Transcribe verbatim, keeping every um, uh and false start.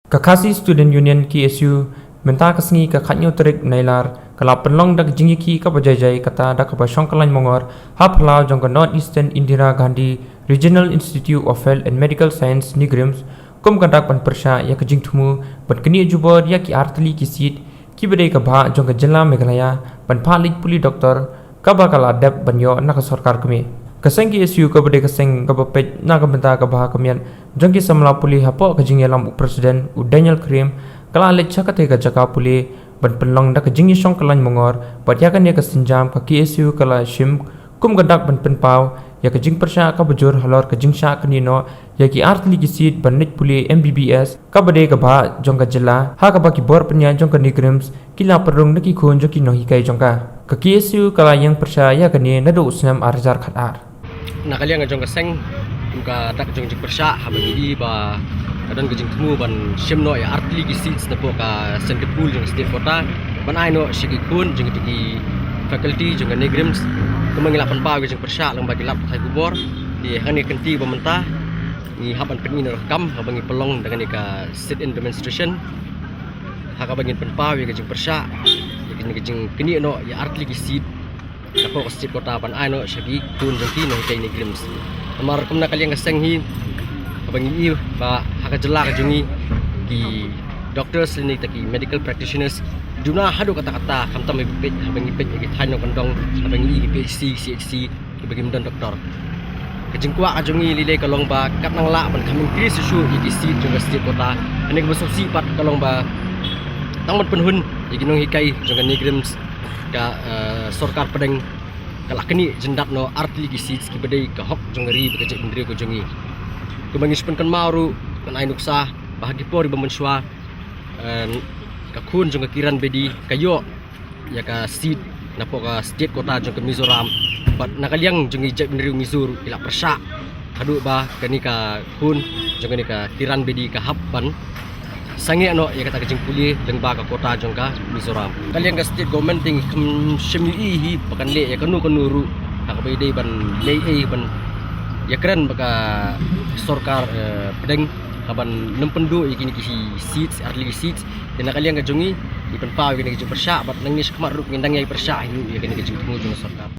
Ka Khasi Student Union, K S U, mynta ka sngi ka khatñiew tarik Nailar, ka la pynlong da ka jingïakhih kaba jai jai kata da kaba shong ka lain mongor ha phyllaw jong ka North Eastern Indira Gandhi Regional Institute of Health and Medical Science, NEIGRIHMS, kum ka dak ban pyrshah ïa ka jingthmu ban knieh jubor ïa ki artylli ki seat kiba dei ka bhah jong ka jylla Meghalaya ban phah leit pule doktor, kaba ka la dep ban ïoh na ka sorkar kmie. Ka seng K S U kaba dei ka seng kaba peit na ka bynta ka bha ka miat jong ki samla pule, hapoh ka jingïalam u President u Daniel Khyriem, ka la leit sha katei ka jaka pule ban pynlong da ka jingïashong ka lain mongor, bad ïa kane ka sienjam ka K S U ka la shim kum ka dak ban pynpaw ïa ka jingpyrshah kaba jur halor ka jingshah knieh noh ïa ki artylli ki seat ban leit pule M B B S, kaba dei ka bhah jong ka jylla, ha kaba ki bor pynïaid jong ka NEIGRIHMS ki la pynrung da ki khun jong ki nonghikai jong ka. Ka K S U ka la ïeng pyrshah ïa kane naduh u snem ar hajar khatar. Na ka liang ka jong ka seng, kum ka dak jong jingpyrshah, haba ngi i ba ka don ka jingthmu ban shim noh ïa artylli ki seats napoh ka centre pool jong ka state quota ban ai noh sha ki khun jong ki faculty jong ka NEIGRIHMS. Kumba ngi la pynpaw ka jingpyrshah lyngba ki lad pathai khubor, te ha kane ka kynti ba mynta ngi hap ban pyni noh ka kam haba ngi pynlong da kane ka sit-in demonstration, ha kaba ngin pynpaw ïa ka jingpyrshah ïa kane ka jingknieh noh ïa artylli ki seat napoh ka state quota ban ai noh sha ki khun jong ki nonghikai NEIGRIHMS. Namar kum na ka liang ka seng hi, haba ngi i ba ha ka jylla ka jong ngi, ki doctors lane kita ki medical practitioners, duna haduh katta katta, khamtam haba ngi peit, haba ngi peit ïa ki thaiñ nongkyndong, haba ngi i ki P H C, C H C, kiba kim don doktor. Ka jingkwah ka jong ngi lei lei ka long ba kat nang lah ban kham increase shuh ïa ki seat jong ka state quota. Kane kaba sngewsih pat ka long ba tang ban pynhun ïa ki nonghikai jong ka NEIGRIHMS, ka, eh, sorkar pdeng ka la knieh jyndat noh artylli ki seats kiba dei ka hok jong ka ri bad ka jaitbynriew ka jong ngi. Kumba ngi shu pynkynmaw ruh, ngan ai nuksa ba ha ki por kiba mynshuwa, eh, ka khun jong ka Kiran Bedi ka ïoh ïa ka seat napoh ka state quota jong ka Mizoram. Bad na ka liang jong ngi jaitbynriew Mizo ruh ki la pyrshah haduh ba kane ka khun jong kane ka Kiran Bedi ka hap ban sangeh noh ïa kata ka jingpule lyngba ka quota jong ka Mizoram. Ka liang ka state government te ngi kham shym ïohi hi ba kan leh ïa kano kano ruh ha kaba ïadei ban leh ei ban ïakren bad ka sorkar, eh, pdeng ha ban nym pynduh ïa kine ki seats, artylli ki seats. Te na ka liang ka jong ngi, ngi pynpaw ïa kane ka jingpyrshah bad nangne shakhmat ruh ngin dang ïai pyrshah hi ruh ïa kane ka jingthmu jong ka sorkar.